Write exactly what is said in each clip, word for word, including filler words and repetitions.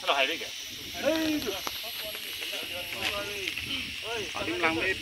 Hello, hai deh. Aling lang me.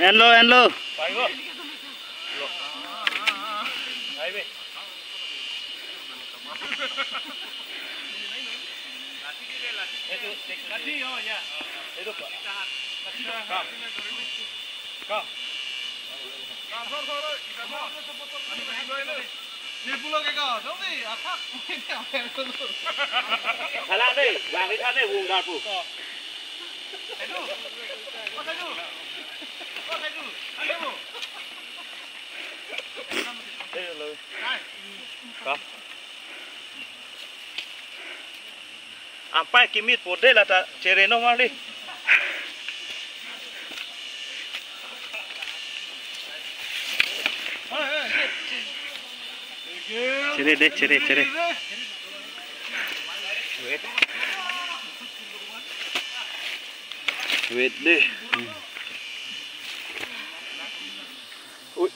Enlo, enlo. Thala dei, bang thala dei, wung darpu. Ampai kimit po dei, lata chere no mali. Chere dei, chere, chere. Wait dei. Ui.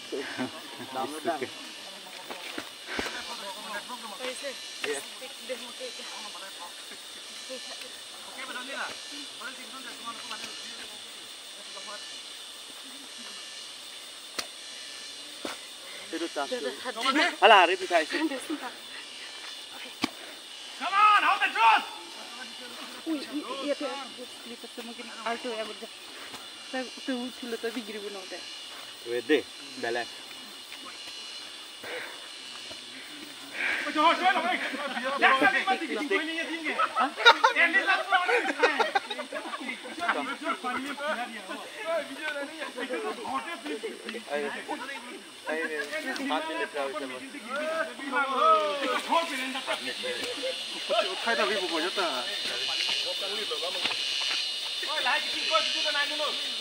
Ala, hari bisa isi. Come on, hold the truth. Ui, ui, iya, iya. Lipat sama gini. Alto ya, berja. Saya tuh, tuh, tuh, tuh, gini, benar, deh. Wait dei, balance.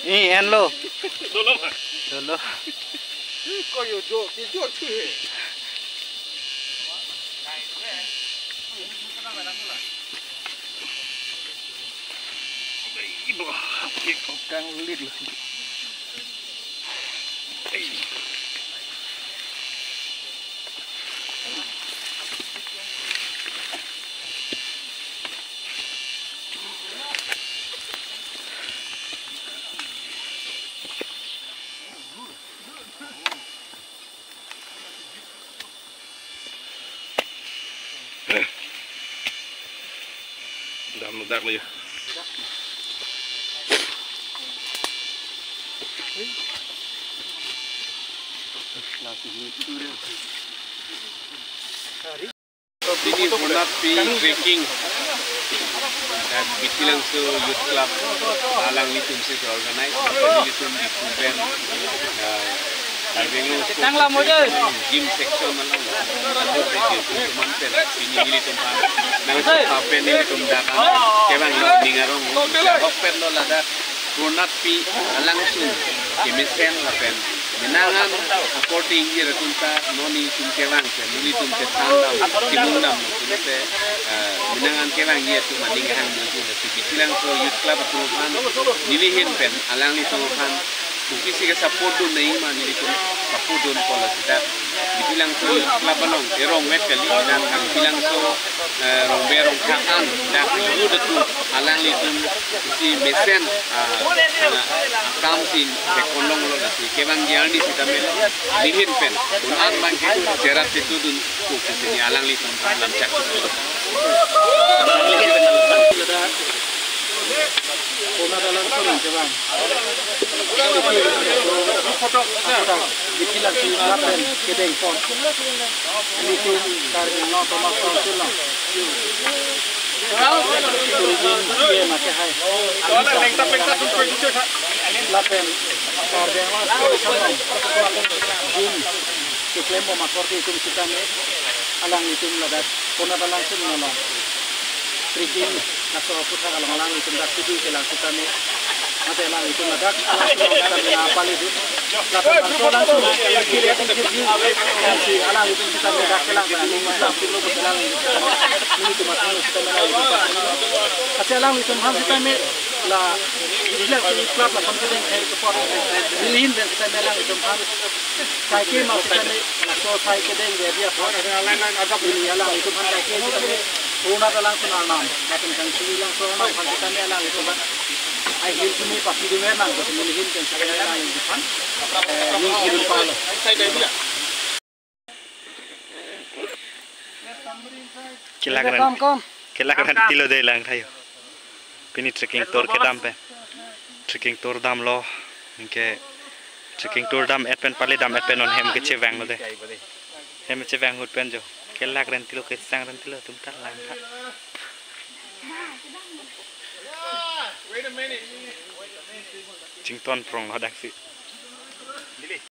Eh, enlo. Dolo. Kang lit lo. Pini Bonatpi trekking, dak Bithilangso Youth Club alanglitum si organize, nelitum di student, eh, Karbi Anglong Sports Association, gym section along, lalu di gym teman pen, pini nelitum ha, nang suka pen nelitum dak kevang lo ning arong, hok pen lo ladak Bonatpi alangsun kemesen lapen menang an akorte ingjir atum ta non nelitum kevang pen nelitum chethan dam, chimung dam, nelitum te, eh, menang an kevangji atum aning hang nelitum te Bithilangso Youth Club atum aphan neli ahin pen alanglitum aphan kopisi ke support dun nangji ma nelitum support dun polo sita Bithilangso Youth Club along erong vet kali, dak Bithilangso, eh, rongbe rongkha an dak youth atum alanglitum si mesen, ah, ah, akam si theklonglo, lasi kevangji arni sita melo, neli ahin pen un an abang ke cherap chetudun ko pusi neli alanglitum lam chak. Bonat alangsun kevang. Bithilangso lapen kedeng pon. Nelitum Karbi Anglong Autonomous Council along tourism C M ake hai. Lapen Karbi Anglong Tourism along gym keklem bom akorte atum sitame alanglitum ladak Bonat alangsun along trekking laso aputhak along alanglitum dak kidui kelang sitame, mate alanglitum ladak alangsun along sitame nangpale dun. Lapen laso alangsun kiri atum kiri, si alanglitum sitame dak kelang pen aning masa pilo pu alanglitum, nelitum atum sitame alanglitum. Lasi alanglitum aphan sitame la, neli la Youth Club lason kedeng hai kepon, neli ahin pen sitame alanglitum aphan kaike ma sitame laso sai kedeng dia dia apa. Neli alanglitum aphan kaike sitame Bonat alangsun arnam, lapen Kangchili alangsun arnam aphan sitame alanglitum aphan ai hil kumi pasi dun nang ko neli ahin pen sitame alanglitum aphan, eh, nung kidun palo. Kelak ran, kam kam. Kelak ran tilo dei lang thayo. Pini trekking tour kedam pen. Trekking tour damlo. Anke trekking tour dam-et pen, pali dam-et pen non hem kechevanglo dei. Hem chevang ahut pen jo kelak ran tilo, kesang ran tilo, tum ta lang tha. Chington prong lo dak si.